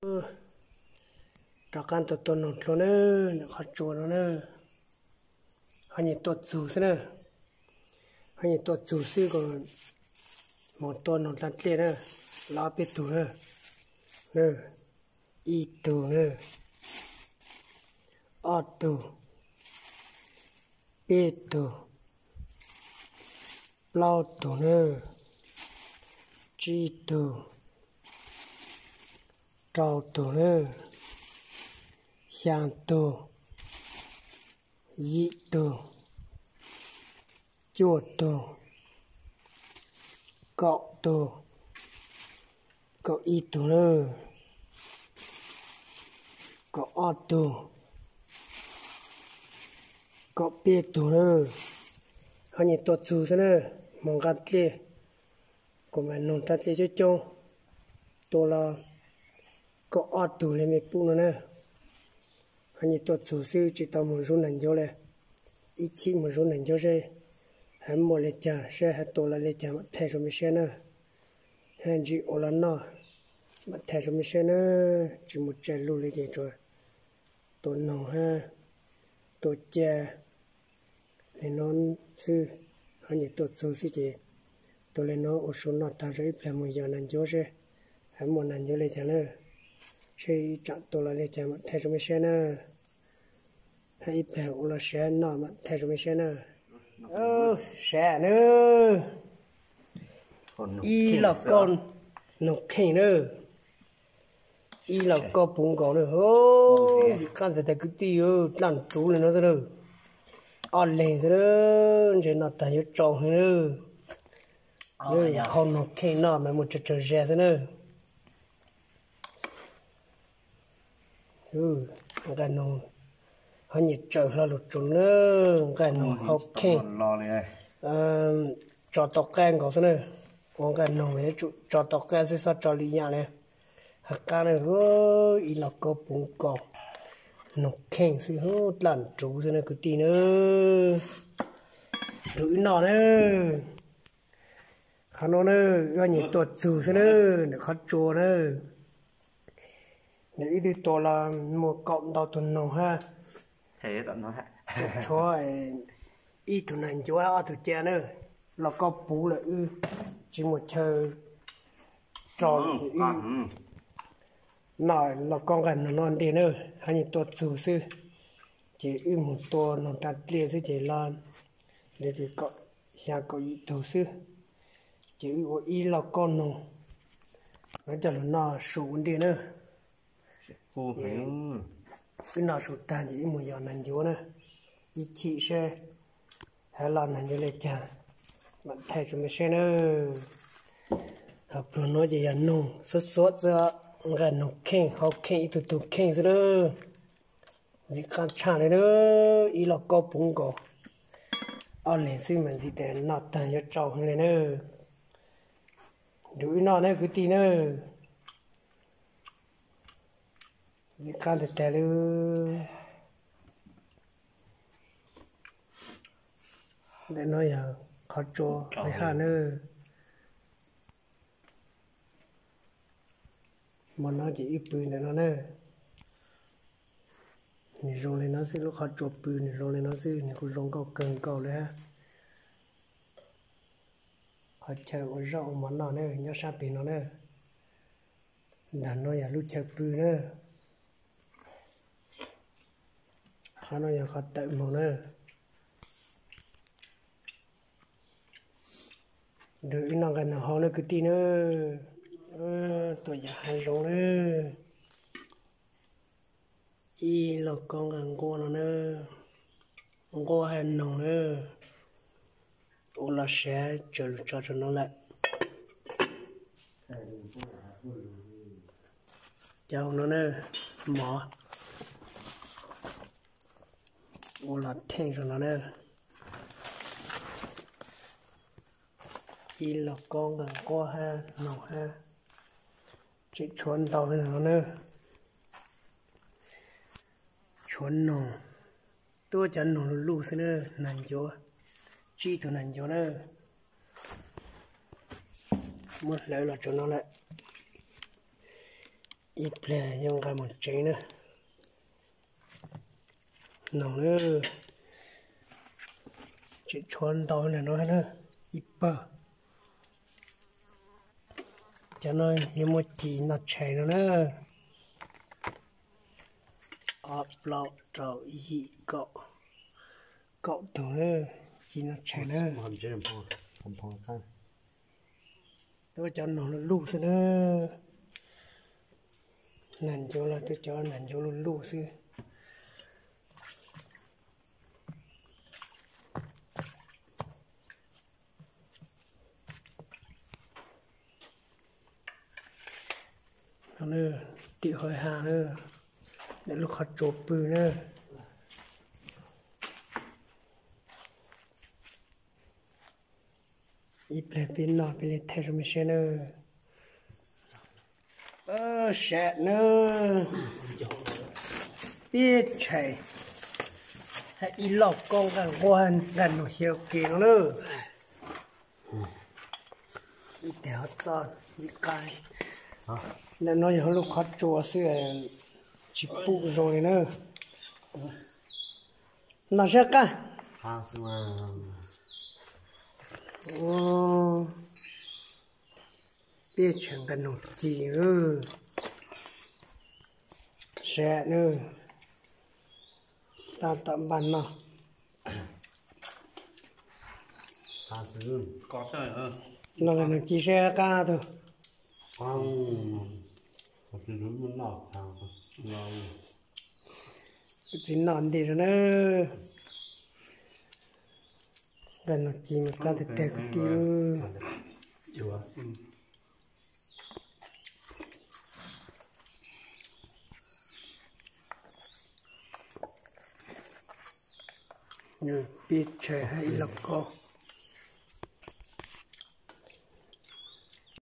Rov qab tau tua noog dlua na, ntawm qhov tsua no na. Ho nyuam tuaj txug xwb na, ho nyuam tuaj txug xwb, kuv mus tua noog dlua dlej na, los ob peb tug na. Ib tug na, ob tug, peb tug, plaub tug na, tsib tug, rau tug na, xyaa tug, yim tug, cuaj tug, kaum tug, kaum ib tug na, kaum ob tug, kaum peb tug na. Ho nyuam tuaj txug xwb na, mus nqa dlej, kuv mam noog tag dlej coob coob, tua los kaum ob tug li me pub no na. Ho nyuam tuaj txug xwb tsis tau mus zov nas ncuav li, ib chim mus zov nas ncuav seb ho muaj li cas, seb ho tua los li cas mam thaij rau mej saib na. Ho ntsis ua los noj mam thaij rau mej saib na. Tsis mus tsawg lug li ces tsuas tua noog hab tua ca li no xwb. Ho nyuam tuaj txug xwb ces tua li no ua su noj tag, ib pliag mus yos nas ncuav seb ho muaj nas ncuav li cas na, seb ib tsam tua los li cas mam thaij rau mej saib na. Ho ib pliag ua los sav noj mam thaij rau mej saib na. Sav na, ib lauj kaub noog kheej na, ib lauj kaub puv nkaus na. Ntxim qab ntag kwv tij, dlaj ntsuv li no xwb na, ob leeg xwb na, ntshe noj tag yuav tsau heev na. Hau noog kheej noj mas muaj tsawg tsawg zag xwb na. Nqaij noog ho nyiam tsawm hlo lug tsuas na, nqaij noog hau kheej, tso tau qab nkaus xwb na. Ua nqaij noog yuav tsum tso tau qab xwb, xob tso lwm yam li. Hab qab na, ib lauj kaub puv nkaus, noog kheej xwb, dlaj ntsuv xwb na kwv tij na. Rau wb noj na. Qhov no na, wb nyuam tuaj txug xwb na, ntawm qhov tsua na. Ntawm wb twb tua los muaj kaum ntau tug noog hab, tshuav ib tug nas ncuav ob tug ca na. Lauj kaub puv lawm wb tsis muaj chaw tso, ces wb noj lauj kaub nqaij noog no ntej na. Hab nyuam tuaj txug xwb, ces wb mus tua noog tag dlej xwb ces los li xya kaum yim tug xwb, ces wb ua ib lauj kaub noog, wb coj lug noj su ua ntej na. Wb noj su tag ces wb mus yos nas ncuav na, ib chim seb hab los nas ncuav li cas mam thaij rau mej saib na. Hab pluag no ces yog noog xuav xuav xwb, nqaij noog kheej hau kheej ib tug tug kheej xwb na. Ntxim qab tshaj li na, ib lauj kaub puv nkaus, ob leeg xwb mas ntxim tas noj tag yuav tsau heev li na. Rau wb noj na kwv tij na. Ntxim qab tag tag li. Ntawm no yog qhov tsua li haj na. Hmo no ces wb pw ntawm no na. Nws zoo li no xwb, lub qhov tsua pw nws zoo li no xwb, nws kuj zoo nkauj kawg nkaus li hab. Qhov chaw ua zaub ua mov noj na, nyob sab pem no na. Nram no yog lub chaw pw na. Qhov no yog qhov tawm moog na. Rau wb noj nqaij noog hau na kwv tij na. Tuaj yos hav zoov na. Ib lauj kaub nqaij nquab no na, nquab hab noog na. Ua los sav tsawv lug tso rau no lawm. Cov no na, mov ua los theej rau no na. Ib lauj kaub nqaij nquab hab noog hab, tseem tshuav ntau li no na. Tshuav noog, tuab cov noog luj luj xwb na, nas ncuav, tsib tug nas ncuav na. Muab hlawv los tso no lawm. Ib pliag yuav nqa mus tsev na. Noog na, tseem tshuav ntau ntawm no na, ib pawg. Cov no yuav muaj ci noj tshais no na. Ob plaub rau yim kaum, kaum tug na, ci noj tshais na. Tuaj cov noog luj luj xwb na. Nag ncuav los tuaj cov nag ncuav luj luj xwb. Tim hauv hav na, lub qhov tsua pw na. Ib pliag peb noj peb li thaij rau mej saib na. Sam na, peb tshais, hab ib lauj kaub nqaj nquab nqaj nug xyaw kev no na. Ib teg hov txoj ib qab. Ntawm no yog lub qhov tsua xwb, tsis pum zoo li na. Noj sab qab. Peb tshais nqaj nug ci, sam na, tab tom npaj noj. Noj nqaj nug ci sab qab tug. Txiv noj nti rau na. Nqaj nug ci mas qab tiag tiag kwv tij. Peb tshais hab ib lauj kaub.